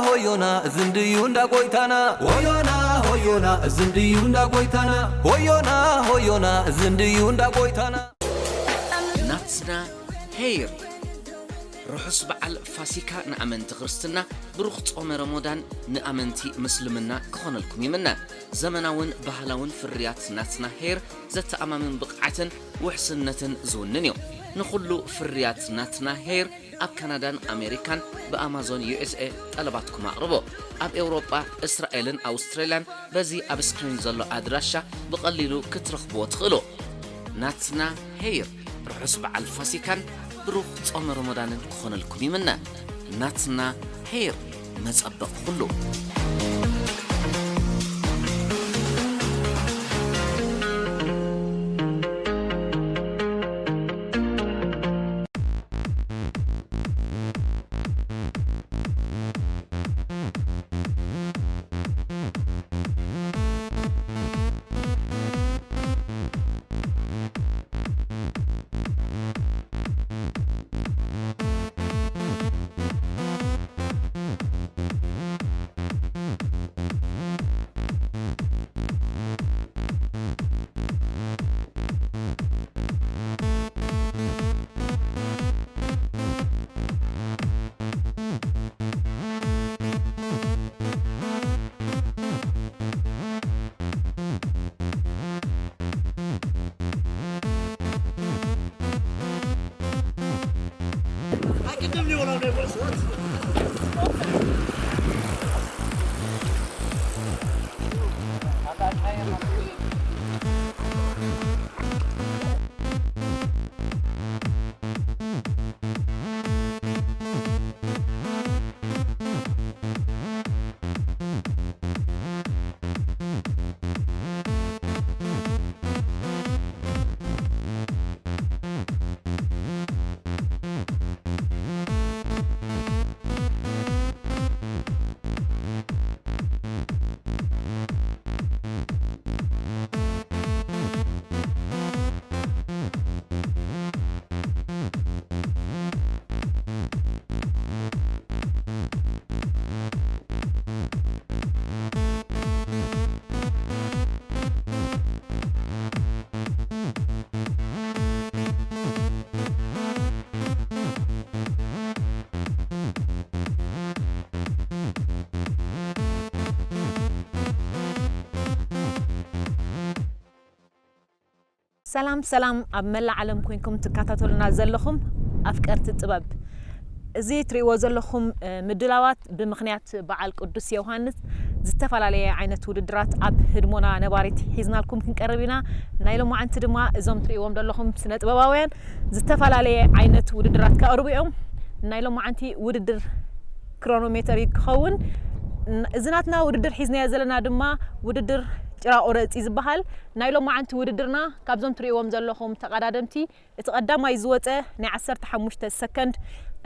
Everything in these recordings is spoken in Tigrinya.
ሆዮና ዝንድዩ እንዳ ጎይታና። ሆዮና ሆዮና ዝንድዩ እንዳ ጎይታና። ሆዮና ሆዮና ዝንድዩ እንዳ ጎይታና። ናትና ሄይር። ርሑስ በዓል ፋሲካ ንኣመንቲ ክርስትና፣ ብሩኽ ጾመ ረሞዳን ንኣመንቲ ምስልምና ክኾነልኩም ይምነ። ዘመናውን ባህላውን ፍርያት ናትና ሄይር ዘተኣማምን ብቕዓትን ውሕስነትን ዝውንን እዩ። ንኹሉ ፍርያት ናትና ሄይር ኣብ ካናዳን ኣሜሪካን ብኣማዞን ዩ ኤስ ኤ ጠለባትኩም ኣቕርቦ። ኣብ ኤውሮጳ፣ እስራኤልን ኣውስትራልያን በዚ ኣብ ስክሪን ዘሎ ኣድራሻ ብቐሊሉ ክትረኽብዎ ትኽእሉ። ናትና ሄይር። ርሑስ በዓል ፋሲካን ብሩኽ ጾመ ረመዳንን ክኾነልኩም ይምነ። ናትና ሄይር፣ መጸበቕ ኩሉ። ሰላም ሰላም፣ ኣብ መላእ ዓለም ኮይንኩም ትከታተሉና ዘለኹም ኣፍቀርቲ ጥበብ፣ እዚ ትርእይዎ ዘለኹም፣ እ፣ ምድላዋት ብምኽንያት በዓል ቅዱስ ዮሃንስ ዝተፈላለየ ዓይነት ውድድራት ኣብ ህድሞና ነባሪት ሒዝናልኩም ክንቀርብ ኢና። ናይ ሎማዓንቲ ድማ እዞም ትርእይዎም ዘለኹም ስነ ጥበባውያን ዝተፈላለየ ዓይነት ውድድራት ከቕርቡ እዮም። ናይ ሎማዓንቲ ውድድር ክሮኖሜተር እዩ ክኸውን። ን-፣ እዚ ናትና ውድድር ሒዝናዮ ዘለና ድማ ውድድር ጭራ ቆረፂ ዝበሃል። ናይ ሎማዓንቲ ውድድርና ካብዞም ትርእይዎም ዘለኹም ተቐዳደምቲ እቲ ቀዳማይ ዝወፀ ናይ ዓሰርተ ሓሙሽተ ሰከንድ፣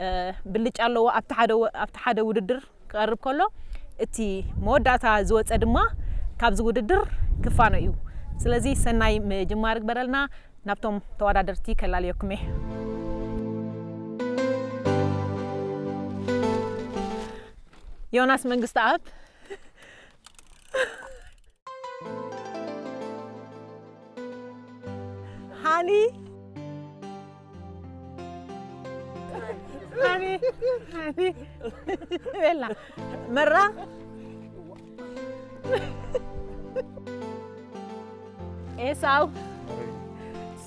እ፣ ብልጫ ኣለዎ ኣብቲ ሓደ ወ-፣ ኣብቲ ሓደ ውድድር ክቐርብ ከሎ፣ እቲ መወዳእታ ዝወፀ ድማ ካብዚ ውድድር ክፋኖ እዩ። ስለዚ ሰናይ ምጅማር ግበረልና። ናብቶም ተወዳደርቲ ከላልየኩም እየ። ዮናስ መንግስተኣብ፣ ሃኒ፣ ሃኒ፣ ሃኒ፣ ቤላ፣ መራ፣ ኤሳው፣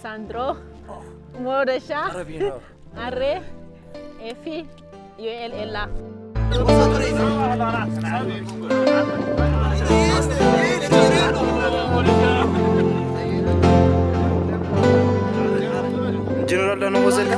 ሳንድሮ፣ ሞደሻ፣ ኣሬ፣ ኤፊ፣ ዮኤል፣ ኤላ። ጀነራል ዳነው ወዘልካ።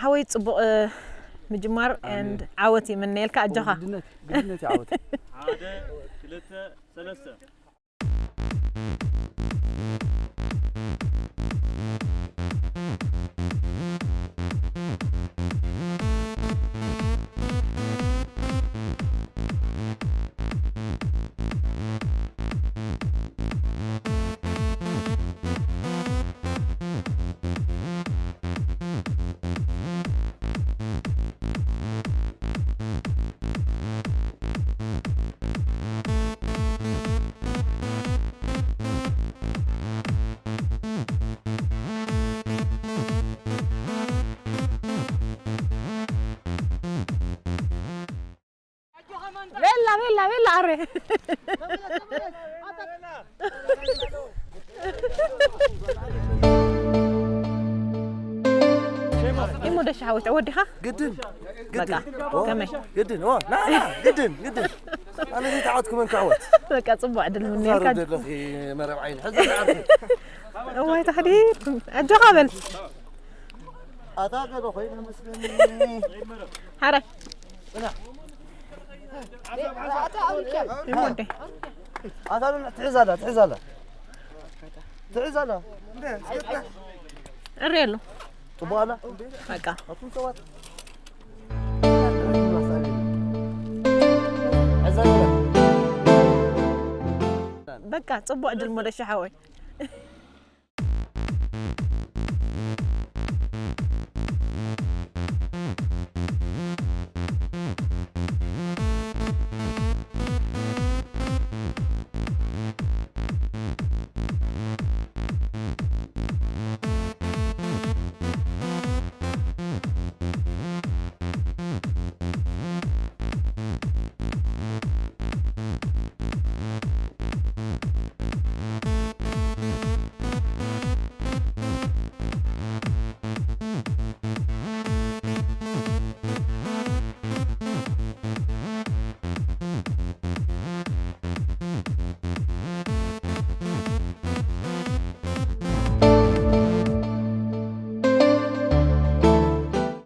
ሓወይ ጽቡቕ፣ እ፣ ምጅማር and ዓወት ይምነየልካ። ኣጆኻ። ግድነት፣ ግድነት ይዓወት። ሓደ፣ ክልተ፣ ሰለስተ። ቤላ፣ ቤላ፣ ቤላ፣ ኣረ። ኢሞ ደሻ ሓወት፣ ወዲኻ? ግድን፣ በቃ፣ ግድን። ኦ፣ ከመይ? ግድን፣ ኦ፣ ና፣ ና፣ ግድን፣ ግድን። ኣነ ዘይተዓወትኩ መን ክዕወት? በቃ፣ ጽቡቕ ዕድል ምንየልካ። ዛረብ ዘለኺ መረብ ዓይኒ። ሕዚ ንዓርኪ። እዋይ፣ ታሕዲት። ኣጆኻ በል። ኣታ ገለ ኮይነ መስለኒ። ሓራይ። ይሞዴ። ኣታ ትሕዝ ኣላ፣ ትሕዝ ኣላ። ትሕዝ ኣላ። እሪ ኣሎ። ጽቡቕ ኣላ። በቃ። ኣቱም ሰባት። ሕዝ ኣላ። በቃ፣ ጽቡቕ ዕድል ሞደሻ ሓወይ።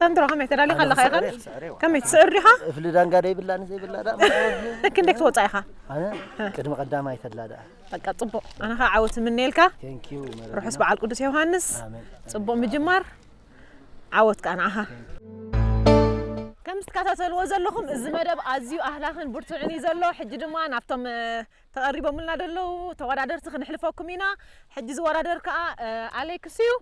ሳንድሮ፣ ከመይ ተዳሊኻ ኣለኻ ኢኻ? ስዕሬዋ፣ ስዕሬዋ። ከመይ ትስዕር ዲኻ? እፍሊ ዳንጋ ደይብላ ንዘይብላ ደኣ። ክንደይ ክትወጻ ኢኻ? ኣነ ቅድሚ ቀዳማይ ተድላ ደኣ። በቃ ጽቡቕ። ኣነ ኸዓ ዓወት እምነየልካ። Thank you፣ መረብ ርሑስ ኢና። በዓል ቅዱስ ዮሃንስ። ኣሜን። ጽቡቕ ምጅማር። ዓወት ከኣ ንዓኻ። ከም ትከታተልዎ ዘለኹም እዚ መደብ ኣዝዩ ኣህላኽን ብርቱዕን እዩ ዘሎ። ሕጂ ድማ ናብቶም፣ እ፣ ተቐሪቦምልና ዘለዉ ተወዳደርቲ ክንሕልፈኩም ኢና። ሕጂ ዝወዳደር ከኣ፣ እ፣ ኣሌክስ እዩ።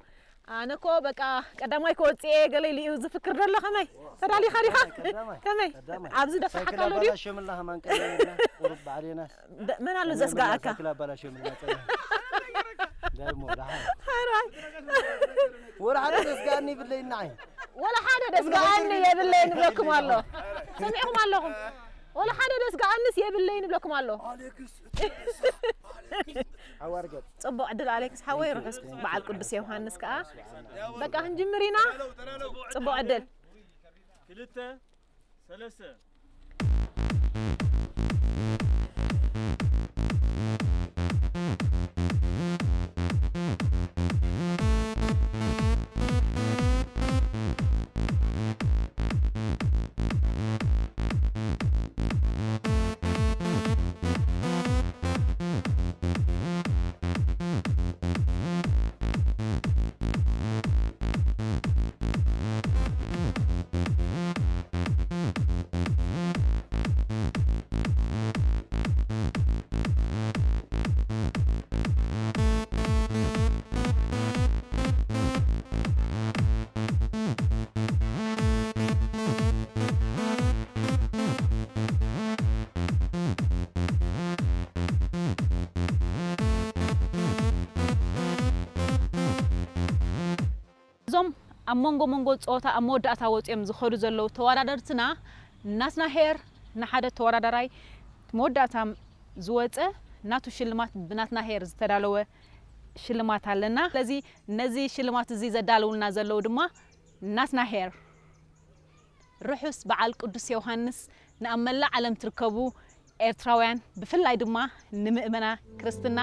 ኣነ እኮ በቃ ቀዳማይ ክወጽእ እየ ገለ ኢሉ እዩ ዝፍክር ዘሎ። ከመይ? ተዳሊኻ ዲኻ? ቀዳማይ፣ ከመይ? ቀዳማይ። ኣብዚ ደስካሓካ ሳይክል ኣሎ ድዩ? ኣባላሽዮምልና ከማን ቀይርና፣ ቁሩብ ባዕሌናስ። ደ-፣ መን ኣሎ ዘስጋኣካ? ሳይክል ኣባላሽዮምልና ጸኒሑ። ዳይሞ፣ ደሓን። ሓራይ። ወላ ሓደ ዘስጋኣኒ ይብለይና ዓይን። ወላ ሓደ ደስጋኣኒ የብለይን ይብለኩም ኣሎ። ሰሚዕኩም ኣለኹም? ወላ ሓደ ደስጋኣንስ የብለይን ይብለኩም ኣሎ። ኣሌክስ፣ ኣሌክስ። ሓዋር ገጽ። ጽቡቕ ዕድል ኣሌክስ ሓወይ፣ ርሑስ በዓል ቅዱስ ዮሃንስ ከኣ። በቃ ክንጅምር ኢና። ጽቡቕ ዕድል። ክልተ፣ ሰለስተ። እዞም ኣብ መንጎ መንጎ ጸወታ ኣብ መወዳእታ ወጺኦም ዝኸዱ ዘለዉ ተወዳደርትና፣ ናትና ሄር ንሓደ ተወዳዳራይ መወዳእታ ዝወጸ ናቱ ሽልማት ብናትና ሄር ዝተዳለወ ሽልማት ኣለና። ስለዚ ነዚ ሽልማት እዚ ዘዳልውልና ዘለዉ ድማ ናትና ሄር። ርሑስ በዓል ቅዱስ ዮሃንስ ንኣብ መላእ ዓለም ትርከቡ ኤርትራውያን፣ ብፍላይ ድማ ንምእመና ክርስትና።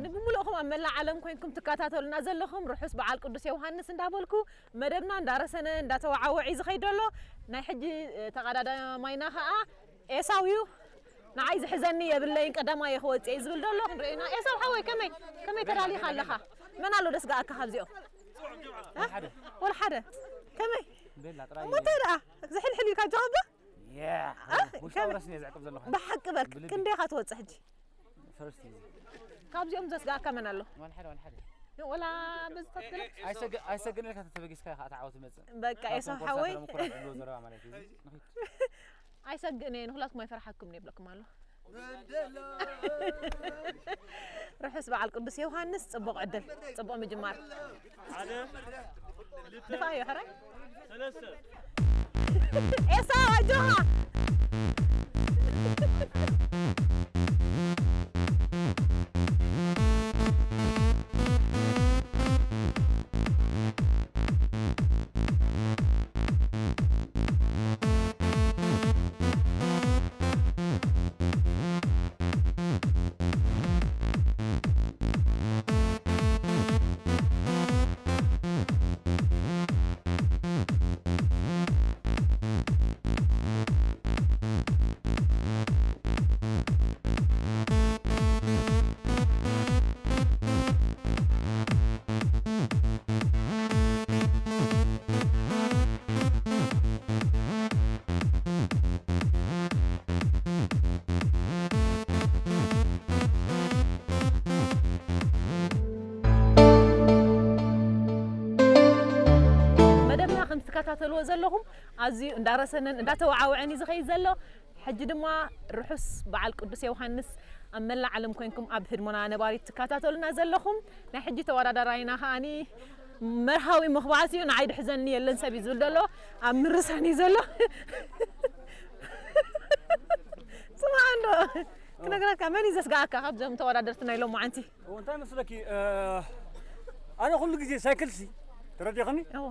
ንምሉእኹም መላእ ዓለም ኮይንኩም ትከታተሉና ዘለኹም ርሑስ በዓል ቅዱስ ዮሃንስ እንዳበልኩ፣ መደብና እንዳረሰነ እንዳተወዓወዐ እዩ ዝኸይድ ዘሎ። ናይ ሕጂ፣ እ፣ ተቐዳዳማይና ኸኣ ኤሳው እዩ። ንዓይ ዝሕዘኒ የብለይን፣ ቀዳማይ እየ ክወጽእ እየ ዝብል ዘሎ። ክንርእዮ ኢና። ኤሳው ሓወይ፣ ከመይ፣ ከመይ ተዳሊኻ ኣለኻ? መን ኣሎ ደስጋኣካ ካብዚኦም? እ? ወላ ሓደ። ከመይ? ቤላ ጥራይ። እሞ እንታይ ደኣ? ዝሕልሕል ኢልካ ጀኸባ? ያ፣ እ? ውሽጣዊ ከመይ? ረስኒ እየ ዘዕቅብ ዘለኹ። ብሓቂ በል፣ ብልቢ። ክንደይ ኢኻ ትወጽእ ሕጂ? ፈርስት ግዜ። ካብዚኦም ዘስጋእካ መን ኣሎ? ዋላ ሓደ፣ ዋላ ሓደ። ወላ በዚ ተትግለ? ኣይሰግ-፣ ኣይሰግድን ኢልካ ተተበጊስካ ኢኻ እታ ዓወት ትመጽእ። በቃ፣ ካብቶም ኤሳው ኮርሳት ሓወይ። ተመኩሮ ዝብልዎ ዘረባ ማለት እዩ። ንኺድ። ኣይሰግእን እየ፣ ንኹላትኩም ኣይፈርሓኩም እየ ይብለኩም ኣሎ። ርሑስ በዓል ቅዱስ ዮሃንስ፣ ጽቡቕ ዕድል፣ ጽቡቕ ምጅማር። ሓደ፣ ክልተ፣ ንፋዮ ሕራይ። ሰለስተ። ኤሳው ኣጆኻ። መደብና ከም ትከታተልዎ ዘለኹም ኣዝዩ እንዳረሰነን እንዳተወዓወዐን እዩ ዝኸይድ ዘሎ። ሕጂ ድማ ርሑስ በዓል ቅዱስ ዮሃንስ ኣብ መላእ ዓለም ኮይንኩም ኣብ ህድሞና ነባሪት ትከታተሉና ዘለኹም። ናይ ሕጂ ተወዳዳራይና ከኣኒ መርሃዊ ምኽባስ እዩ። ንዓይ ድሕዘኒ የለን ሰብ እዩ ዝብል ዘሎ። ኣብ ምርሳን እዩ ዘሎ። ስማዕ እንዶ፣ ክነግረካ፣ መን እዩ ዘስጋኣካ ካብዞም ተወዳደርቲ ናይ ሎማዓንቲ? እዎ፣ እንታይ መስለኪ፣ እ፣ ኣነ ኩሉ ግዜ ሳይክልሲ፣ ተረዲእኽኒ? እዎ።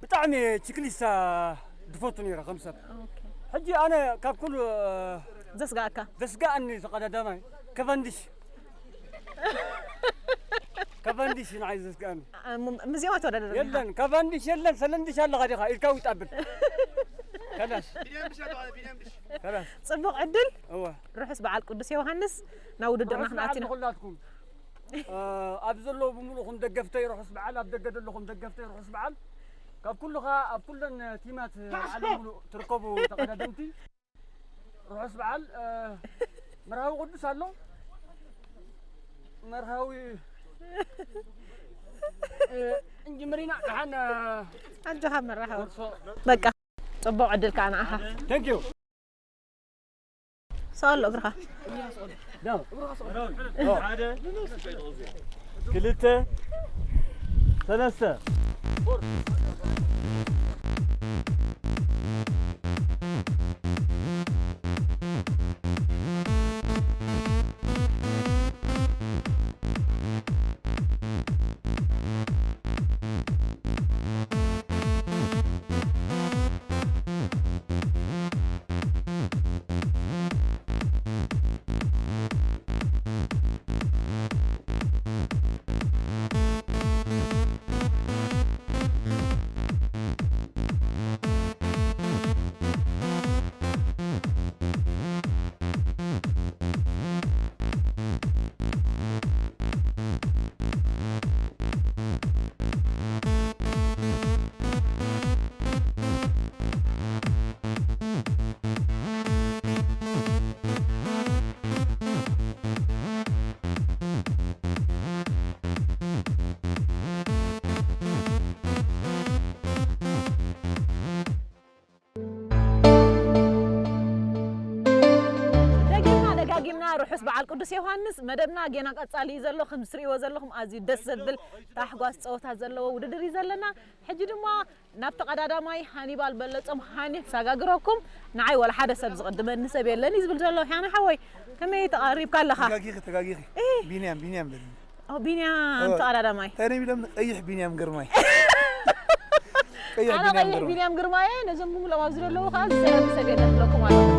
ብጣዕሚ ችክሊስታ ድፈቱ ነይረ ከም ሰብ። ኦኬ። ሕጂ ኣነ ካብ ኩሉ፣ እ፣ ዘስጋኣካ? ዘስጋኣኒ ተቐዳዳማይ፣ ከቫንዲሽ። ከቫንዲሽ ንዓይ ዘስጋኣኒ። እ፣ ም-፣ ምስዚኦም ኣይተወዳደርካን ኢኻ? የለን፣ ከቫንዲሽ የለን፣ ሰለንዲሽ ኣለኻ ዲኻ? ኢድካ ውጥ ኣብል። ከላስ። ቢንያም ብሽ ኣለ፣ ቢንያም ብሽ። ከላስ። ጽቡቕ ዕድል። እወ። ርሑስ በዓል ቅዱስ ዮሃንስ። ናብ ውድድርና ርሑስ በዓል ክንኣቱ ኢና። ንኹላትኩም። እ፣ ኣብ ዘለዉ ብምሉእኹም ደገፍተይ ርሑስ በዓል፣ ኣብ ደገ ዘለኹም ደገፍተይ ርሑስ በዓል። ካብ ኩሉ ኸኣ ኣብ ኩለን ቲማት ዓለም ምሉእ ትርከቡ ተቐዳደምቲ ርሑስ በዓል። እ፣ መርሃዊ ቅዱስ ኣሎ። መርሃዊ፣ እ፣ እንጅምሪና ደሓን፣ እ፣ ኣጆኻ መርሃዊ። ወርሶ። በቃ፣ ጽቡቕ ዕድል ከኣ ንዓኻ። Thank you። ሰው ኣሎ እግርኻ። ሓደ፣ ክልተ፣ ሰለስተ። ደጊምና ደጋጊምና ርሑስ በዓል ቅዱስ ዮሃንስ። መደብና ጌና ቀጻሊ እዩ ዘሎ። ከም ዝትርእይዎ ዘለኹም ኣዝዩ ደስ ዘብል ታሕጓስ ጸወታ ዘለዎ ውድድር እዩ ዘለና። ሕጂ ድማ ናብ ተቐዳዳማይ ሃኒባል በለጾም ሃኒ ክሰጋግረኩም። ንዓይ ወላ ሓደ ሰብ ዝቕድመኒ ሰብ የለን እዩ ዝብል ዘሎ። ሃኒ ሓወይ፣ ከመይ ተቐሪብካ ኣለኻ? ተጋጊኺ፣ ተጋጊኺ። እ። ቢንያም፣ ቢንያም በልኒ። ኦ፣ ቢንያም ኦ፣ ተቐዳዳማይ። እንታይ ነው የሚለው? ቀይሕ ቢንያም ግርማይ። ቀይሕ ኣነ ቢንያም ቀይሕ ግርማይ። ቢንያም ግርማይ፣ ነዞም ብምሎም ኣብዚ ዘለዉ ከዓ ዝሰላም ሰብ የለን ብለኩም ኣለኹ።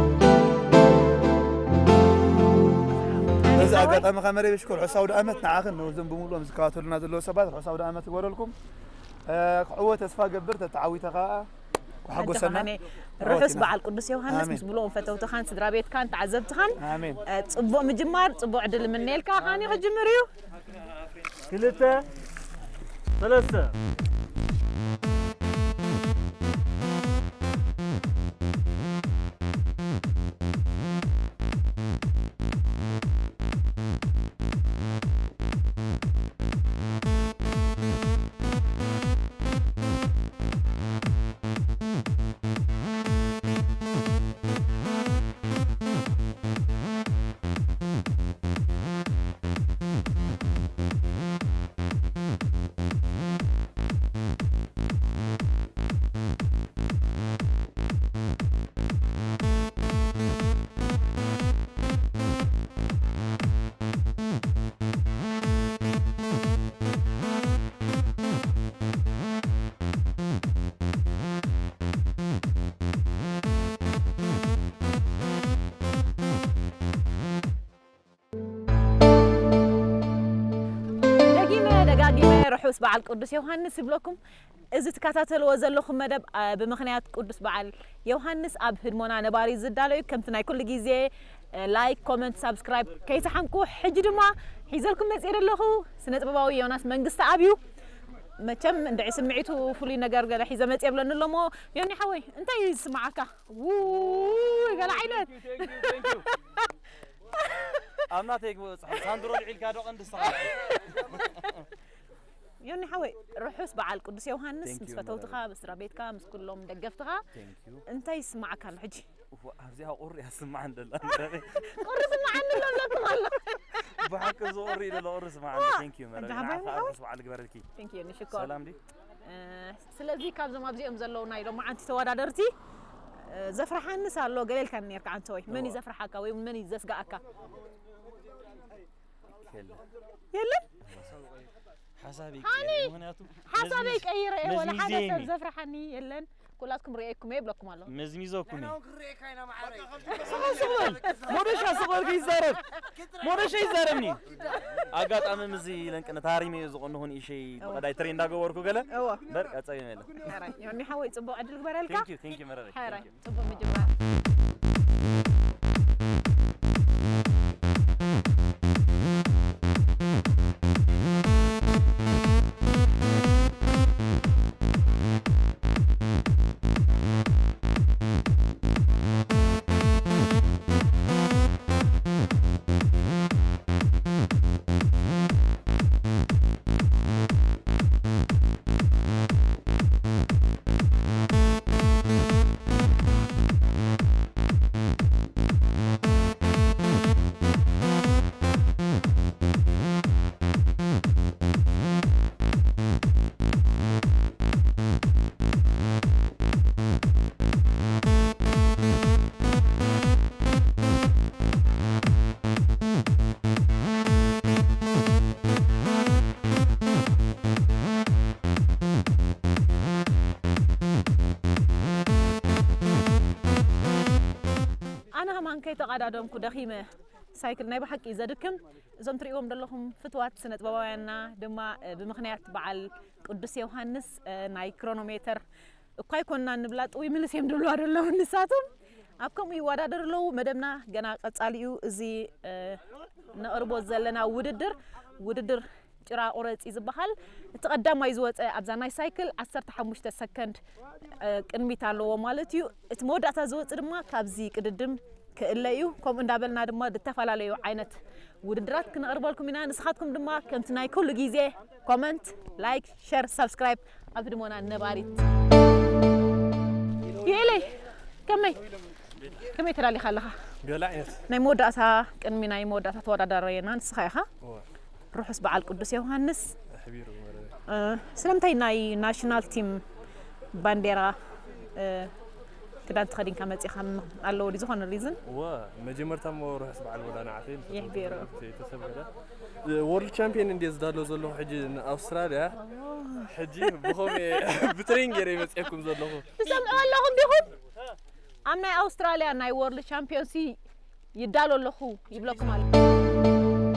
እዚ ኣጋጣሚ ከመረ ብሽኩር ርሑስ ኣውደ ኣመት ንዓኽን ነዞም ብምሉኦም ዝከታተሉና ዘለዉ ሰባት ርሑስ ኣውደ ኣመት ይግበረልኩም። እ፣ ክዕወት ተስፋ ገብር፣ ተተዓዊተ ከኣ ክሓጎሰና ኣጆኻ፣ ርሑስ ይኹን። በዓል ቅዱስ ዮሃንስ ኣሜን። ምስ ምሉኦም ፈተውትኻን ስድራ ቤትካን ተዓዘብትኻን። ኣሜን። እ፣ ጽቡቕ ምጅማር፣ ጽቡቕ ዕድል እምነየልካ። ካኒ ክጅምር እዩ። ክልተ፣ ሰለስተ። ደጊመ ደጋጊመ ርሑስ በዓል ቅዱስ ዮሃንስ ይብለኩም። እዚ ትከታተልዎ ዘለኹም መደብ፣ አ፣ ብምኽንያት ቅዱስ በዓል ዮሃንስ ኣብ ህድሞና ነባሪ ዝዳሎ እዩ። ከምቲ ናይ ኩሉ ግዜ፣ እ፣ ላይክ፣ ኮመንት፣ ሳብስክራይብ ከይትሓምቁ። ሕጂ ድማ ሒዘልኩም መጽየ ዘለኹ ስነ ጥበባዊ ዮናስ መንግስተኣብ እዩ። መቸም እንድዒ ስምዒቱ ፍሉይ ነገር ገለ ሒዘ መጽየ ብለኒ ኣለሞ። ዮኒ ሓወይ፣ እንታይ እዩ ዝስምዓካ? ውይ፣ ገለ ዓይነት። Thank you, thank you, thank you. ኣብ ናተይ ግበ ጽሑፍ ሳንድሮ ልዒልካ ዶ ቀንዲ ንስኻ? ዮኒ ሓወይ፣ ርሑስ በዓል ቅዱስ ዮሃንስ። Thank you፣ ምስ ፈተውትኻ፣ መረብ። ምስ ስድራ ቤትካ፣ ምስ ኩሎም ደገፍትኻ። Thank you። እንታይ ይስምዓካ ኣሎ ሕጂ? እዋ፣ ኣብዚኣ ቁሪ ኣስምዓን ደላ። ቁሪ ስምዓኒ ኣሎ ብለኩም ኣሎ። ብሓቂ እዚ ቁሪ ኢለ ኣሎ፣ ቁሪ ስምዓኒ። ዋ! Thank you፣ መረብ። ኣጃ ሓባይ ንዓኻ ሓወይ። ርሑስ በዓል ግበረልኪ። Thank you፣ ዮኒ፣ ሽኮር። ሰላም ድዩ? እ፣ ስለዚ ካብዞም ኣብዚኦም ዘለዉ ናይ ሎማዓንቲ ተወዳደርቲ፣ እ፣ ዘፍርሓንስ ኣሎ፣ ገለ ኢልካኒ ነርካ ዓንተ ወይ። መን እዩ እዋ። ዘፍርሓካ ወይ መን እዩ ዘስግኣካ? የለን። የለን? ሓሳብ ሃኒ! ይቀየር። ምኽንያቱ ሓሳበይ መዝሚዝ-፣ ቀይረ እየ፣ ወላ ሓደ መዝሚዘ ሰብ እየ። ዘፍርሓኒ የለን። ኩላትኩም ርእየኩም እየ ይብለኩም ኣለኹ። መዝሚዘኩም እየ። ስቕ በል፣ ስቕ በል። ሞደሻ ስቕ በል ከይዛረብ። ሞደሻ ይዛረብኒ። ኣጋጣሚ ምዚ ኢለን ቅነ ታሪመ እየ ዝቐንኹ ንእሸይ እወ። ብቐዳይ ትሬ እንዳገበርኩ ገለ። እወ። በር ቀጸይ መለ። ሕራይ፣ ዮኒ ሓወይ ጽቡቕ ዕድል ግበረልካ። Thank you፣ thank you መረረይ። ሕራይ፣ Thank you። ጽቡቕ ምጅማር። ኣነ ከማን ከይተቐዳደምኩ ደኺመ። ሳይክል ናይ ብሓቂ እዩ ዘድክም። እዞም ትርእይዎም ዘለኹም ፍትዋት ስነ ጥበባውያንና ድማ፣ እ፣ ብምኽንያት በዓል ቅዱስ ዮሃንስ፣ እ፣ ናይ ክሮኖሜተር እኳ ኣይኮንና ንብላ ጥውይ ምልስ እዮም ድብልዋ ዘለዉ ንሳቶም። ኣብ ከምኡ ይወዳደሩ ኣለዉ። መደብና ገና ቀጻሊ እዩ። እዚ፣ እ፣ ነቕርቦ ዘለና ውድድር፣ ውድድር ጭራ ቁረጺ ዝበሃል። እቲ ቀዳማይ ዝወጸ ኣብዛ ናይ ሳይክል ዓሰርተ ሓሙሽተ ሰከንድ፣ እ፣ ቅድሚት ኣለዎ ማለት እዩ። እቲ መወዳእታ ዝወጽእ ድማ ካብዚ ቅድድም ክእለ እዩ። ከምኡ እንዳበልና ድማ ዝተፈላለዩ ዓይነት ውድድራት ክነቕርበልኩም ኢና። ንስኻትኩም ድማ ከምቲ ናይ ኩሉ ግዜ ኮመንት፣ ላይክ፣ ሸር፣ ሳብስክራይብ ኣብ ህድሞና ነባሪት። ይኤለይ፣ ከመይ? ከመይ ተዳሊኻ ኣለኻ? ገለ ዓይነት። ናይ መወዳእታ፣ ቅድሚ ናይ መወዳእታ ተወዳዳሪና ንስኻ ኢኻ። እወ። ርሑስ በዓል ቅዱስ ዮሃንስ። ኣሕቢሩ መረበ። እ፣ ስለምንታይ ናይ ናሽናል ቲም ባንዴራ፣ እ፣ ክዳን ተኸዲንካ መጺኻ ም-፣ ኣለዎ ድዩ ዝኾነ ሪዝን? እወ፣ መጀመርታ እሞ ርሑስ በዓል ወላ ንዓተይ ምስ የሕቢሩ። ተሰብ ገለ። እ፣ ወርልድ ቻምፒዮን እንድየ ዝዳሎ ዘለኹ ሕጂ ንኣውስትራልያ። ሕጂ ብኸምኡ እየ ብትሬን ገይረ ይመጽኤኩም ዘለኹ። ትሰምዑ ኣለኹም ዲኹም? ኣብ ናይ ኣውስትራልያ ናይ ወርልድ ቻምፒዮንሲ ይዳሎ ኣለኹ ይብለኩም ኣሎ።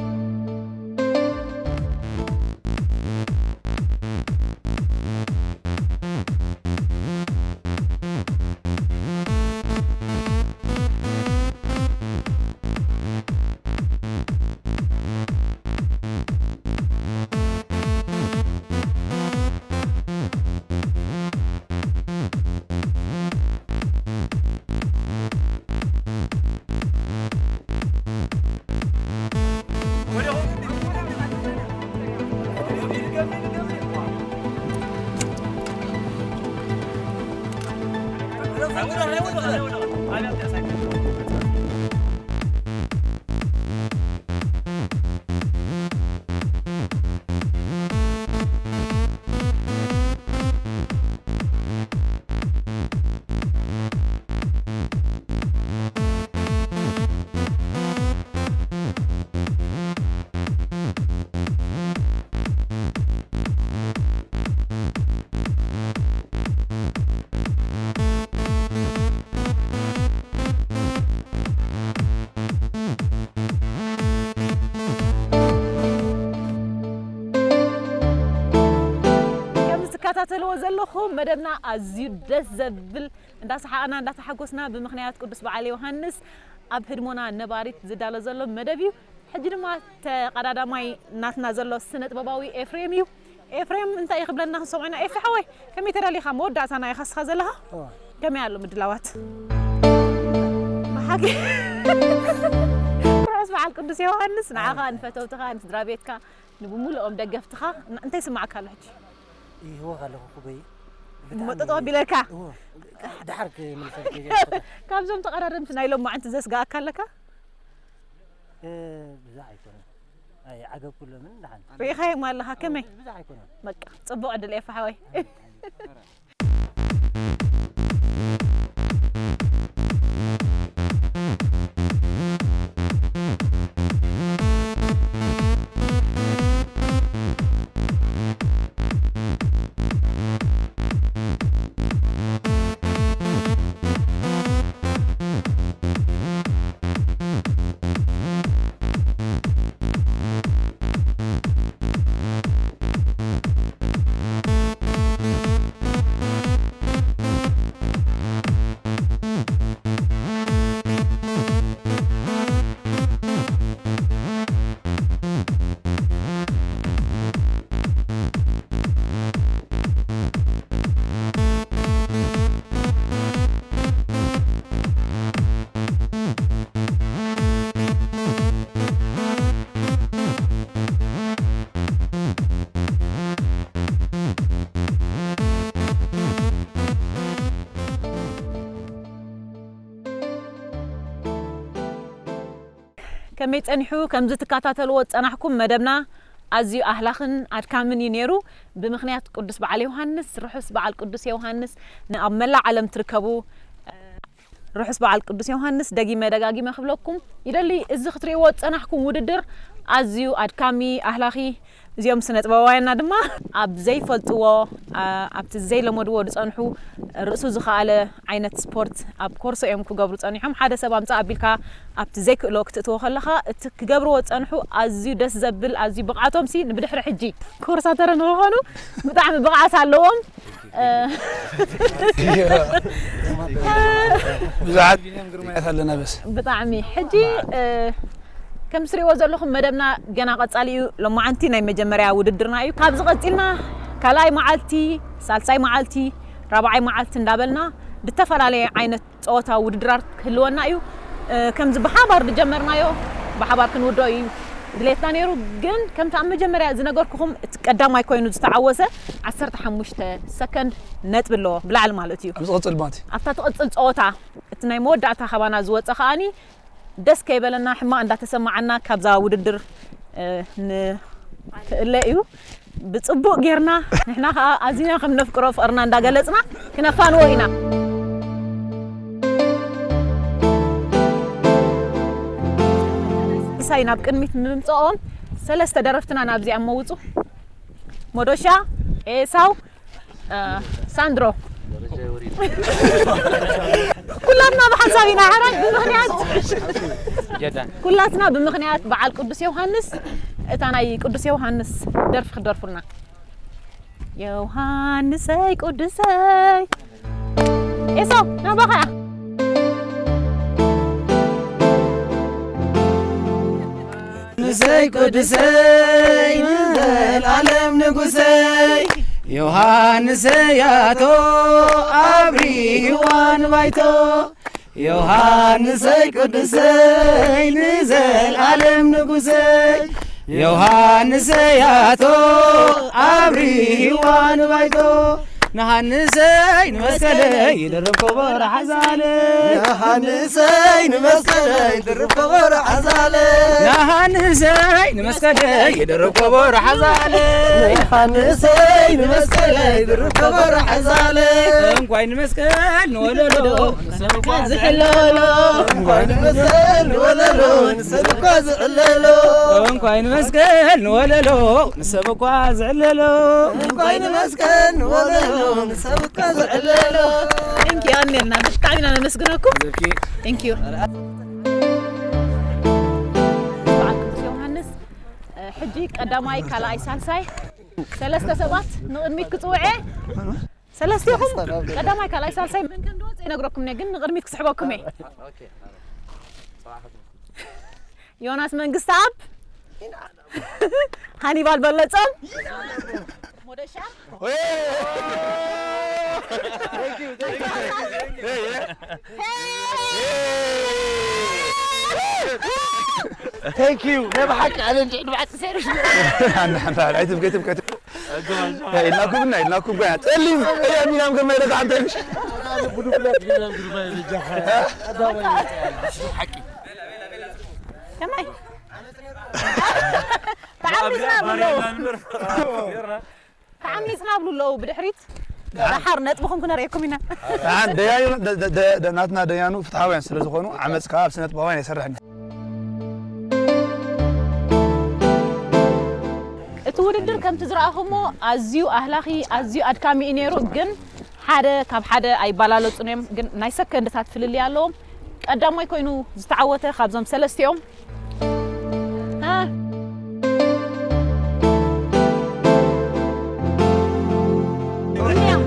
ከምዚ ትከታተልዎ ዘለኹም መደብና ኣዝዩ ደስ ዘብል፣ እንዳሰሓቕና እንዳተሓጎስና ብምኽንያት ቅዱስ በዓል ዮሃንስ ኣብ ህድሞና ነባሪት ዝዳሎ ዘሎ መደብ እዩ። ሕጂ ድማ ተቐዳዳማይ ናትና ዘሎ ስነ ጥበባዊ ኤፍሬም እዩ። ኤፍሬም እንታይ እዩ ክብለና ክንሰምዖ ኢና? ኤፊ ሓወይ፣ ከመይ ተዳሊኻ? መወዳእታና ኢኻ እስኻ ዘለኻ። እዋ። ከመይ ኣሎ ምድላዋት? መሓቂ ርሑስ በዓል ቅዱስ ዮሃንስ ንዓኻ፣ ንፈተውትኻ፣ ንስድራ ቤትካ፣ ንብምሉኦም ደገፍትኻ። ን-፣ እንታይ ይስምዓካ ኣሎ ሕጂ? ይህወኽ ኣለኹ ኩበይ። ብጣዕሚ መጠጠው ኣቢለካ? እዎ። ድሓር ክምልሰልኪ እየ። ካብዞም ተቐዳደምቲ ናይ ሎማዕንቲ ዘስግኣካ ኣለካ? እ፣ ብዙሕ ኣይኮነን። ኣይ፣ ዓገብ ኩሎምን ደሓን። ርኢኻዮም ኣለኻ፣ ከመይ? ብዙሕ ኣይኮነን። በቃ፣ ጽቡቕ ዕድል ኤፋ ሓወይ። ከመይ ጸኒሑ? ከምዚ ትከታተልዎ ዝጸናሕኩም መደብና ኣዝዩ ኣህላኽን ኣድካምን እዩ ነይሩ። ብምኽንያት ቅዱስ በዓል ዮሃንስ፣ ርሑስ በዓል ቅዱስ ዮሃንስ ንኣብ መላእ ዓለም ትርከቡ፣ ርሑስ በዓል ቅዱስ ዮሃንስ ደጊመ ደጋጊመ ክብለኩም ይደሊ። እዚ ክትርእይዎ ዝጸናሕኩም ውድድር ኣዝዩ ኣድካሚ፣ ኣህላኺ፣ እዚኦም ስነ ጥበባውያንና ድማ ኣብ ዘይፈልጥዎ፣ ኣ-፣ ኣብቲ ዘይለመድዎ ዝጸንሑ፣ ርእሱ ዝኸኣለ ዓይነት ስፖርት ኣብ ኮርሶ እዮም ክገብሩ ጸኒሖም። ሓደ ሰብ ኣምጽእ ኣቢልካ ኣብቲ ዘይክእሎ ክትእትዎ ከለኻ፣ እቲ ክገብርዎ ዝጸንሑ ኣዝዩ ደስ ዘብል፣ ኣዝዩ ብቕዓቶምሲ ንብድሕሪ ሕጂ ኮርሳተረ ንኽኾኑ ብጣዕሚ ብቕዓት ኣለዎም። እ፣ ብዙሓት ቢንያም ግርማያት ኣለና በስ። ብጣዕሚ። ሕጂ፣ እ፣ ከም ትሪእዎ ዘለኹም መደብና ገና ቀጻሊ እዩ። ሎማዓንቲ ናይ መጀመርያ ውድድርና እዩ። ካብዚ ቀጺልና ካልኣይ መዓልቲ፣ ሳልሳይ መዓልቲ፣ ራብዓይ መዓልቲ እንዳበልና ብተፈላለየ ዓይነት ጸወታ ውድድራት ክህልወና እዩ። እ፣ ከምዚ ብሓባር ዝጀመርናዮ ብሓባር ክንውድኦ እዩ ድሌትና ነይሩ። ግን ከምቲ ኣብ መጀመርያ ዝነገርኩኹም እቲ ቀዳማይ ኮይኑ ዝተዓወተ ዓሰርተ ሓሙሽተ ሰከንድ ነጥቢ ኣለዎ ብላዕሊ ማለት እዩ። ኣብ ዝቕጽል ማለት እዩ። ኣብታ ትቕጽል ጸወታ እቲ ናይ መወዳእታ ካባና ዝወጸ ከኣኒ ደስ ከይበለና፣ ሕማቕ እንዳተሰማዓና ካብዛ ውድድር፣ እ፣ ንክእለ እዩ። ብጽቡቕ ጌርና፣ ንሕና ከኣ ኣዚና ከም ነፍቅሮ ፍቕርና እንዳገለጽና ክነፋንዎ ኢና። ምሳይ ናብ ቅድሚት ንምምጽኦም ሰለስተ ደረፍትና ናብዚኣ መውጹ። ሞዶሻ፣ ኤሳው፣ እ፣ ሳንድሮ። ኩላትና ብሓንሳብ ኢና ሕራይ ብምኽንያት፣ ጀዳን። ኩላትና ብምኽንያት በዓል ቅዱስ ዮሃንስ እታ ናይ ቅዱስ ዮሃንስ ደርፊ ክትደርፉልና። ዮሃንሰይ ቅዱሰይ። ኤሳው፣ ናባኻ እያ። ንሰይ ቅዱሰይ ንዘልኣለም ንጉሰይ ዮሃንሰይ ኣቶ ኣብሪህዋ ንባይቶ ዮሃንሰይ ቅዱሰይ ንዘልኣለም ንጉሰይ ዮሃንሰይ ኣቶ ኣብሪህዋ ንባይቶ፣ ንሃንሰይ ንመስቀለይ ይድርብ ከበሮ ሓዛለ። ንሃንሰይ ንመስቀለይ ድርብ ከበሮ ሓዛለ። ንሃንሰይ ንመስቀለይ ይድርብ ከበሮ ሓዛለ። ንሃንሰይ ንመስቀለይ ድርብ ከበሮ ሓዛለ። እንኳይ ንመስቀል ንወለሎ ንሰብ እኳ ዝሕለሎ። እንኳይ ንመስቀል ንወለሎ ንሰብ እኳ ዝሕለሎ። እንኳይ ንመስቀል ንወለሎ ንሰብ እኳ ዝዕለሎ። እንኳይ ንመስቀል ንወለሎ ንሰብ እኳ ዝዕለሎ። Thank you ኣሜልና ብጣዕሚ ኢና ነመስግነኩም። Thank you። በዓል ቅዱስ ዮሃንስ፣ እ፣ ሕጂ ቀዳማይ፣ ካልኣይ፣ ሳልሳይ ሰለስተ ሰባት ንቕድሚት ክጽውዐ። ሰለስቴኹም ቀዳማይ፣ ካልኣይ፣ ሳልሳይ መን ከም ዝወጽእ ይነግረኩም እየ፣ ግን ንቕድሚት ክስሕበኩም እየ። ዮናስ መንግስተኣብ፣ ሃኒባል በለጾም፣ ሞደሻ። Thank you። ናይ ብሓቂ ኣነ እንድዒ ንባዕቲ ሰሪሕ። ኣንዳ፣ ኣንዳ፣ ኣይትብከ፣ ኣይትብከ። ኢልናኩም እና፣ ኢልናኩም ጓያ። ጸሊም፣ እያ ሚናም ከመይ ኢለ ተዓንተ ምሽ? ከመይ? ተዓሚጽና ብሎ። ተዓሚጽና ብሉ ኣለዉ ብድሕሪት። ደሓር ነጥብኹም ክነርእየኩም ኢና። ደሓን ደያኑ፣ ደ-፣ ደ-፣ ደ-፣ ደ-፣ ናትና ደያኑ ፍትሓውያን ስለ ዝኾኑ፣ ዓመጽ ከኣ ኣብ ስነ ጥበባውያን ኣይሰርሕን። እቲ ውድድር ከምቲ ዝረኣኹሞ ኣዝዩ ኣህላኺ፣ ኣዝዩ ኣድካሚ እዩ ነይሩ። ግን ሓደ ካብ ሓደ ኣይባላለጹን እዮም። ግን ናይ ሰከንድታት ፍልልይ ኣለዎም። ቀዳማይ ኮይኑ ዝተዓወተ ካብዞም ሰለስቲኦም፣ እ፣ ቢንያም።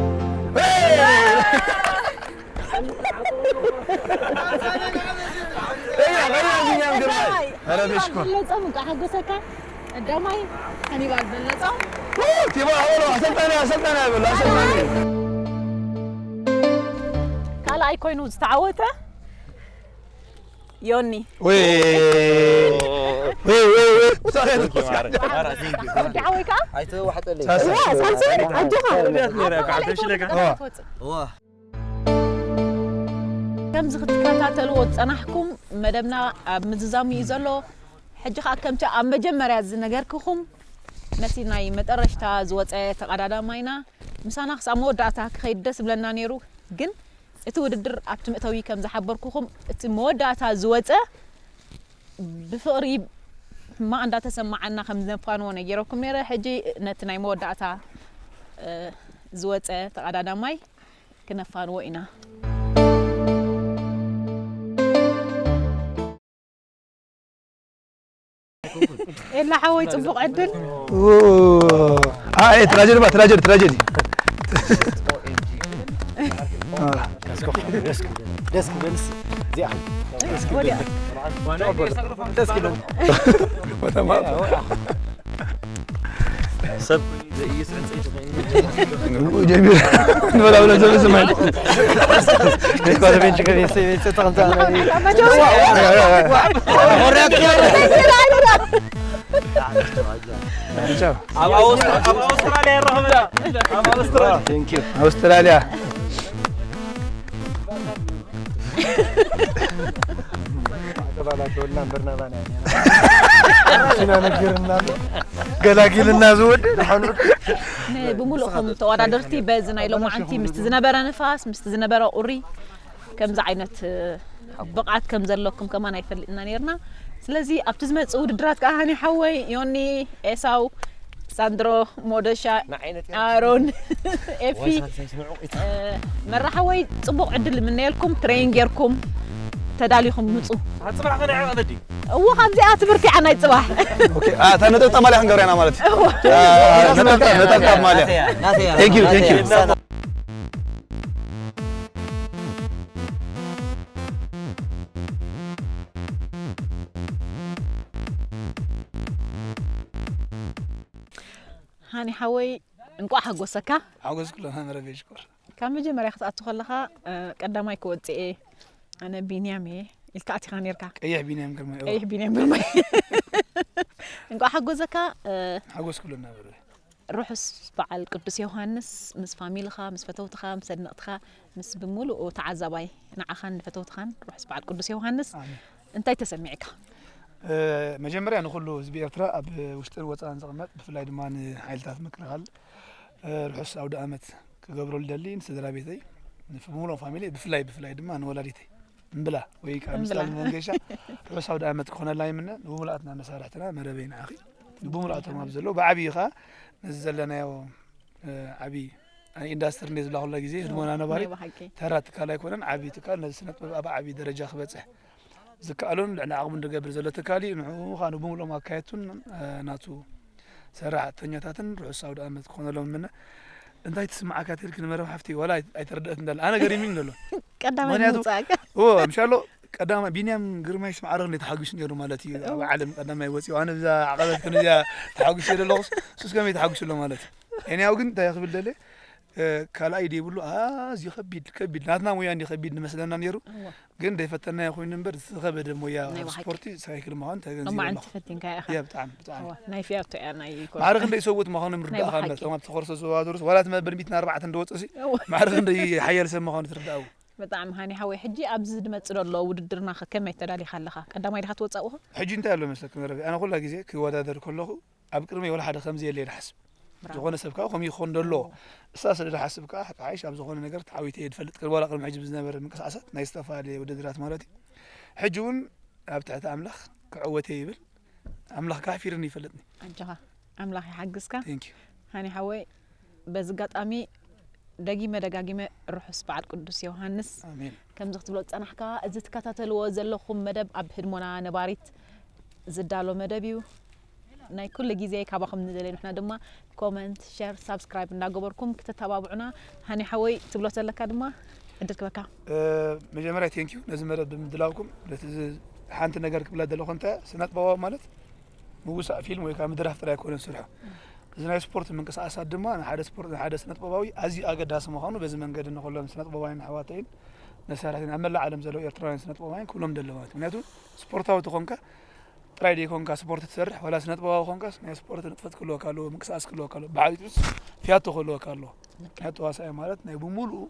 ኧረ በሽኮር። በለጸ፣ እንኳዕ ሓጎሰካ። ቀዳማይ ሃኒባል በለጸ። ቲቦ፣ ኣበሎ፣ ኣሰልጣኒ፣ ኣሰልጣኒ፣ ኣበሎ፣ ኣሰልጣኒ። ካልኣይ ኮይኑ ዝተዓወተ ዮኒ። ወይ። ወይ፣ ወይ፣ ወይ። ወዲ ሓወይ ከኣ? ኣይተዋሕጠለይ። ሳልሳይ። ዋ፣ ሳልሳይ፣ ኣጆኻ። እዋ። ከምዚ ክትከታተልዎ ዝጸናሕኩም መደብና ኣብ ምዝዛሙ እዩ ዘሎ። ሕጂ ከኣ ከምቲ ኣብ መጀመርያ ዝነገርክኹም ነቲ ናይ መጠረሽታ ዝወጸ ተቐዳዳማይና ምሳና ክሳብ መወዳእታ ክኸይድ ደስ ዝብለና ነይሩ። ግን እቲ ውድድር ኣብቲ መእተዊ ከም ዝሓበርኩኹም እቲ መወዳእታ ዝወጸ ብፍቕሪ ሕማቕ እንዳተሰማዓና ከም ዝነፋንዎ ነጊረኩም ነይረ። ሕጂ ነቲ ናይ መወዳእታ፣ እ፣ ዝወጸ ተቐዳዳማይ ክነፋንዎ ኢና። ኤላ ሓወይ ጽቡቕ ዕድል። ኦ፣ ኣይ፣ ትራጀዲ ባ፣ ትራጀዲ፣ ትራጀዲ። ደስ ክብል፣ ደስ ክብል፣ እዚኣ። ወዲያ። ደስ ክብል። ሰብ ጀሚር። ንበላ ብለ ዘሎ ስማይ። ቤት ባለ ቤንች ከቤት ቤት ተኸምታ። ቻው። ኣብ ኣውስትራ-፣ ኣብ ኣውስትራልያ ይረኸበና። ኣብ ኣውስትራልያ። ኣውስትራልያ። ተባላሸውና እምበርና ባና ኢና። ኢና ነጊርና ኣሎ። ገላጊልና ዝወድ ድሓኑ። ን-፣ ብምሉእኹም ተወዳደርቲ በዚ ናይ ሎማዓንቲ ምስቲ ዝነበረ ንፋስ፣ ምስቲ ዝነበረ ቁሪ፣ ከምዚ ዓይነት፣ እ፣ ብቕዓት ከም ዘለኩም ከማን ኣይፈልጥና ነይርና። ስለዚ ኣብቲ ዝመጽእ ውድድራት ከኣ ሃኒ ሓወይ፣ ዮኒ፣ ኤሳው፣ ሳንድሮ፣ ሞደሻ፣ ንዓይ ነጢሩ። ኣሮን፣ ኤፊ፣ ወሳን ሳይስ ንዑ። እ፣ መራ ሓወይ ጽቡቕ ዕድል ንምነየልኩም። ትሬን ጌርኩም ተዳሊኹም ምጹ። ኣብ ጽባሕ ከ ንዕቐ በዲ? እዎ፣ ካብዚኣ ትምህርቲ ዓናይ ጽባሕ። ኦኬ፣ ኣ፣ እታ ነጠብጣብ ማልያ ክንገብራ ኢና ማለት እዩ። እዎ። ኣ፣ ነጠብጣብ፣ ነጠብጣብ ማልያ። ናተያ፣ ናተያ፣ Thank you, thank you። ናተያ። ሃኒ ሓወይ፣ እንቋዕ ሓጎሰካ። ሓጎስ ኩሉ ሃመረ ቤጅኮር። ካብ መጀመርያ ክትኣቱ ከለኻ፣ እ፣ ቀዳማይ ክወጽእ እየ፣ ኣነ ቢንያም እየ ኢልካ ኣቲኻ ነርካ። ቀይሕ ቢንያም ግርማይ፣ እዎ። ቀይሕ ቢንያም ግርማይ። እንኳዕ ሓጎዘካ። እ፣ ሓጎስ ክብለና በረ። ርሑስ በዓል ቅዱስ ዮሃንስ ምስ ፋሚልኻ፣ ምስ ፈተውትኻ፣ ምስ ኣድነቕትኻ፣ ምስ ብምሉኡ ተዓዛባይ ንዓኻን ንፈተውትኻን ርሑስ በዓል ቅዱስ ዮሃንስ። ኣሜን። እንታይ ተሰሚዕካ? እ፣ መጀመርያ ንኹሉ ህዝቢ ኤርትራ ኣብ ውሽጥን ወጻእን ዝቕመጥ፣ ብፍላይ ድማ ንሓይልታት ምክልኻል፣ እ፣ ርሑስ ኣውደ ኣመት ክገብረሉ ደሊ፣ ንስድራ ቤተይ፣ ንፍሙሎ ፋሚሊ፣ ብፍላይ ብፍላይ ድማ ንወላዲተይ እምብላ ወይ ከዓ ምስላ እምብላ። መንገሻ ርሑስ ኣውደ ኣመት ክኾነላ ይምነ። ንብሙላትና መሳርሕትና መረበይ ንዓኺ ንብሙላቶም ኣብ ዘለዉ ብዓብዪ ኸዓ ነዚ ዘለናዮ፣ እ፣ ዓብዪ ናይ ኢንዳስትሪ እንደ ዝብላ ኩላ ግዜ ህድሞና ነባሪ ናይ ብሓቂ። ተራ ትካል ኣይኮነን። ዓብዪ ትካል ነዚ ስነ ጥበብ ኣብ ዓብዪ ደረጃ ክበፅሕ ዝከኣሎን ልዕሊ ዓቕሙ ዝገብር ዘሎ ትካል እዩ። ንዕኡ ኸዓ ንብሙሎም ኣካየድቱን፣ እ፣ ናቱ ሰራሕተኛታትን ርሑስ ኣውደ ኣመት ክኾነሎም እምነ። እንታይ ትስምዓካ ተልኪ ንመረብ ሓፍቲ ዋላ ኣይ-፣ ኣይተረድአት እንዳለ ኣነ ገሪሙኒ ዘሎ። ቀዳማይ ምኽንያቱ ምውጻእካ። እዎ፣ ምሻሎ ቀዳማይ ቢንያም ግርማይስ ማዕረ ክንደይ ተሓጒሱ ነይሩ ማለት እዩ። ኣብ ዓለም ቀዳማይ ወፂኡ ኣነ ብዛ ዓቐበት ክንዚኣ ተሓጒሱ ዘለኹስ ሱስ ከመይ ተሓጒሱ ኣሎ ማለት እዩ። ኤንያው ግን እንታይ ክብል ደለ፣ እ፣ ካልኣይ ደይብሉ ኣዝዩ ከቢድ ከቢድ ናትና ሙያ እንዲ ከቢድ ንመስለና ነይሩ። እዎ። ግን ደይፈተናዮ ኮይኑ እምበር ዝኸበደ ሞያ ናይ ኣብ ብሓቂ። ስፖርቲ ሳይክል ምዃኑ ተገንዚበ ሎማዓንቲ ኣለኹ። ፈቲንካያ ኢኻ። እያ ብጣዕሚ ብጣዕሚ። እዋ፣ ናይ ፊያቶ እያ ናይ ኮርስ። ማዕረ ክንደይ ሰብኡት ምዃኖም ናይ ይርዳእኻ ብሓቂ። እምበር እቶም ኣብቲ ኮርሶ ዝወዳደሩስ ዋላ እቲ መበል ሚእትን ኣርባዕተን እንደወፅእሲ እዋ። ማዕረ ክንደይ ሓያል ሰብ ምዃኑ ትርዳእዎ። ብጣዕሚ ሃኒ ሓወይ፣ ሕጂ ኣብዚ ዝመጽእ ዘሎ ውድድርና ከ ከመይ ተዳሊኻ ኣለኻ? ቀዳማይ ዲኻ ትወጽእ ኣብኡ? ሕጂ እንታይ ኣሎ መስለክ መረብ ኣነ ኩላ ግዜ ክወዳደር ከለኹ ኣብ ቅድመይ ወላ ሓደ ከምዚ የለ ይሓስብ። ብራቮ። ዝኾነ ሰብ ከዓ ከምኡ ይኾን ደሎ። እሳ ስለ ዝሓስብ ከዓ ሓይሽ ኣብ ዝኾነ ነገር ተዓዊተ እየ ዝፈልጥ። ቅድሚ ዋላ ቅድሚ ሕጂ ብዝነበረ ምንቅስቃሳት ናይ ዝተፈላለየ ውድድራት ማለት እዩ። ሕጂ እውን ኣብ ትሕቲ ኣምላኽ ክዕወት እየ ይብል። ኣምላኽ ከዓ ፊርኒ ይፈልጥኒ። ኣጆኻ፣ ኣምላኽ ይሓግዝካ። Thank you። ሃኒ ሓወይ፣ በዚ ኣጋጣሚ ደጊመ ደጋጊመ ርሑስ በዓል ቅዱስ ዮሃንስ። ኣሜን። ከምዚ ክትብሎ ዝጸናሕካ፣ እዚ ትከታተልዎ ዘለኹም መደብ ኣብ ህድሞና ነባሪት ዝዳሎ መደብ እዩ። ናይ ኩሉ ግዜ ካባኹም ንደልዮ ንሕና ድማ ኮመንት፣ ሸር፣ ሳብስክራይብ እንዳገበርኩም ክተተባብዑና ሃኒ ሓወይ ትብሎ ዘለካ ድማ ዕድል ክበካ። እ፣ መጀመርያ ቴንክ ዩ ነዚ መደብ ብምድላውኩም። ነቲ ዝ-፣ ሓንቲ ነገር ክብላ ዘለኹ እንተ ስነጥበባዊ ማለት ምውሳእ ፊልም ወይ ከዓ ምድራፍ ጥራይ ኣይኮነን ስርሑ። እዚ ናይ ስፖርት ምንቅስቃሳት ድማ ንሓደ ስፖርት ንሓደ ስነጥበባዊ ኣዝዩ ኣገዳሲ ምዃኑ በዚ መንገዲ ንኹሎም ስነጥበባውያን ኣሕዋተይን መሳርሕተይን ኣብ መላእ ዓለም ዘለዉ ኤርትራውያን ስነጥበባውያን ክብሎም ደለ ማለት እዩ። ምክንያቱ ስፖርታዊ ተኾንካ ጥራይ ደይኮንካ ስፖርት ትሰርሕ ዋላ ስነጥበባዊ ኮንካስ ናይ ስፖርት ንጥፈት ክህልወካ ኣለዎ፣ ምንቅስቃስ ክህልወካ ኣለዎ። ብዓቢቱስ ፊያቶ ክህልወካ ኣለዎ። ናይ ተዋሳኢ ማለት ናይ ብምሉኡ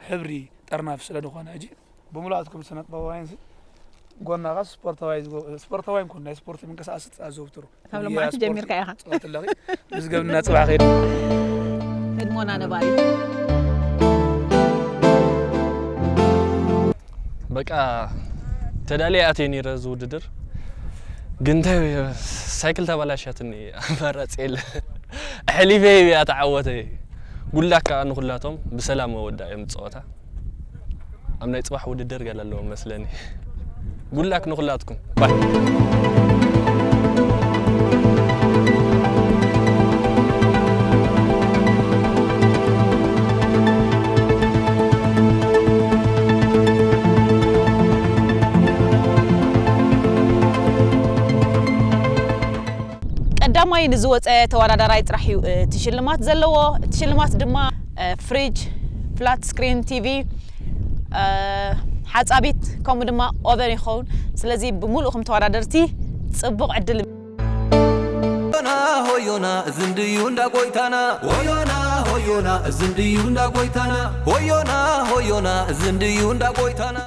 ሕብሪ ጠርናፍ ስለ ዝኾነ ሕጂ ብምሉኣትኩም ስነጥበባውያን ሲ ጎናኻ ስፖርታዊ ዝጎ-፣ ስፖርታዊ ይኩን ናይ ስፖርት ምንቅስቃስ ኣዘውትሩ። ካብ ሎማዓንቲ ጀሚርካ ኢኻ። ጽዋት ኣለኺ። ምስ ገብና ጽባሕ ከይድ። ህድሞና ነባሪ። በቃ ተዳልየ ኣትየ ነይረ እዚ ውድድር። ግን እንታይ ሳይክል ተባላሻትኒ ኣማራጺ የለ። ኣሕሊፈ እያ ተዓወተ። ጉላክ ከኣ ንኹላቶም ብሰላም ወዳእዮም ጸወታ። ኣብ ናይ ጽባሕ ውድድር ገለ ኣለዎ መስለኒ። ጉላክ ንኹላትኩም። ባይ። ቀዳማይ ንዝወፀ ተወዳዳራይ ጥራሕ እዩ፣ እ፣ እቲ ሽልማት ዘለዎ። እቲ ሽልማት ድማ፣ እ፣ ፍሪጅ፣ ፍላት ስክሪን ቲቪ፣ እ፣ ሓፃቢት፣ ከምኡ ድማ ኦቨን ይኸውን። ስለዚ ብምሉእኹም ተወዳደርቲ ፅቡቕ ዕድል። ሆዮና ሆዮና ዝንድዩ እንዳ ጎይታና። ሆዮና ሆዮና ዝንድዩ እንዳ ጎይታና። ሆዮና ሆዮና ዝንድዩ እንዳ ጎይታና።